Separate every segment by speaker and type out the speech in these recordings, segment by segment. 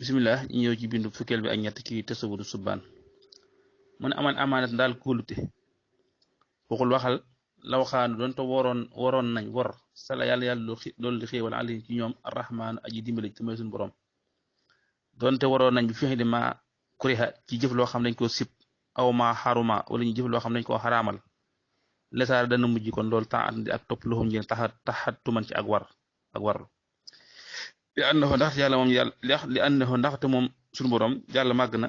Speaker 1: bismillah ñu ñëw ci bindu fukkeel bi ak ñett ci tasawudu subbaan mu ne aman amaanat ndaal kóolute waxul waxal law xaanu doon te waroon nañ wor sala yàlla loolu di xéewal alayhi ci ñoom arrahmaanu aji dimbali te mooy suñu borom doonte waroon nañ bi fi di ma kuriha ci jëf loo xam dañ ko sib aw ma xaruma wala ñu jëf loo xam dañ koo xaraamal lesaar dana mujj kon loolu temps di ak topp loxum njeen taxatu man ci ak war li annahu ndaxte yàlla moom li annahu ndaxte moom suñu borom yàlla màgg na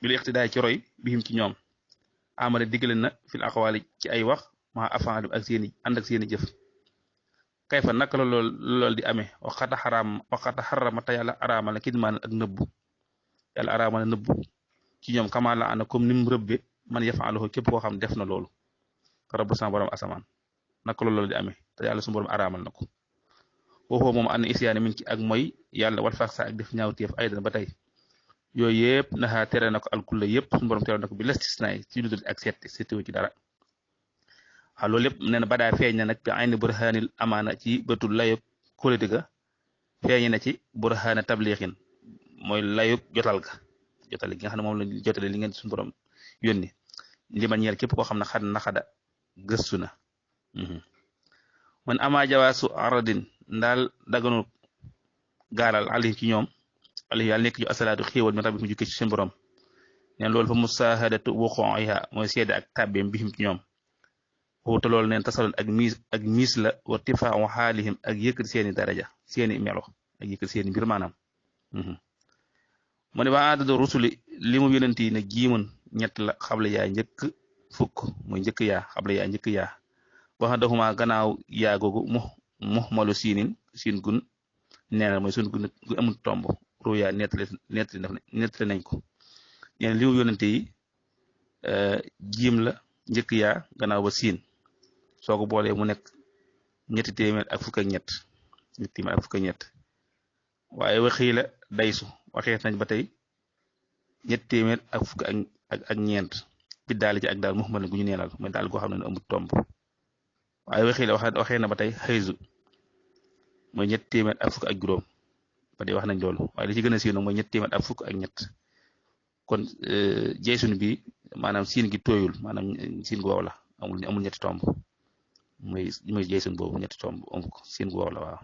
Speaker 1: bil iqtidaay ci roy bihim ci ñoom amale diggale na fil aqwaali ci ay wax ma afaali ak seeni jëf kay fa naka la lool di amee waxata xarama te yàlla araamal na kidmaan ak nëbbu yàlla araamal na nëbbu ci ñoom kama la ana comme ni mu rëbbe man yafaaluhu képp koo xam def na loolu rabbu sama borom asamaan naka la lool di amee te yàlla suñu borom araamal na ko waxoo moom an isyaani min ci ak mooy yàlla wal fax sa ak def ñaawteef aydan ba tey yooyu yëpp naxaa tere na ko alkulla yëpp suñu borom tere na ko bi lestisnaay ci ludul ak seettewu ci dara waaw loolu lépp nee na badaa feeñ na nag bi ayni burhaanil amaana ci bëtul layug kóolite ga feeñ na ci burhaana tabliixin mooy layug jotal gi nga xam ne moom la jotale li ngeen suñu borom yónni li ma ñeel képp koo xam ne xad na xada gëstu na man ama jawaasu aradin ndaal daganu gaaral alayhi ci ñoom alayhi yàlla nekk ñu asalaatu xéewal mi rabbi mu jukkee ci seen borom neen loolu fa musaahadatu wuqu'iha mooy seede ak tàbbeem bihim ci ñoom te loolu neen tasaloon ak miis la wa tifaawu xaalihim ak yëkkati seeni daraja seeni melo ak yëkkati seeni mbir maanaam mu ne waa adadu rusuli li mu yonent yi ne jiimun ñett la xable yaa njëkk fukk mooy njëkk yaa xable yaa njëkk yaa waxa daxuma gannaaw yaa googu malu siin gun neenal mooy sun gun amul tomb ruya nettali nañ ko ñeen li mu yonente yi jiim la njëkk yaa gannaaw ba siin soo ko boolee mu nekk ñetti téeméer ak fukk ak ñett waaye waxii la daysu waxees nañ ba tey ñetti téeméer ak fukk ak ñeent bi daal ci ak daal muhammad gu ñu neenal mooy daal goo xam ne amul tomb waaye waxii la waxee na ba tey xëysu mooy ñetti téeméer ak fukk ak juróom ba tey wax nañ loolu waaye li ci gën a siiw nag mooy ñetti téeméer ak fukk ak ñett kon jeysun bi maanaam siin gi tooyul maanaam siin gu wow la amul ñetti tomb mooy jeysun boobu ñetti tomb am ko siin gu wow la waaw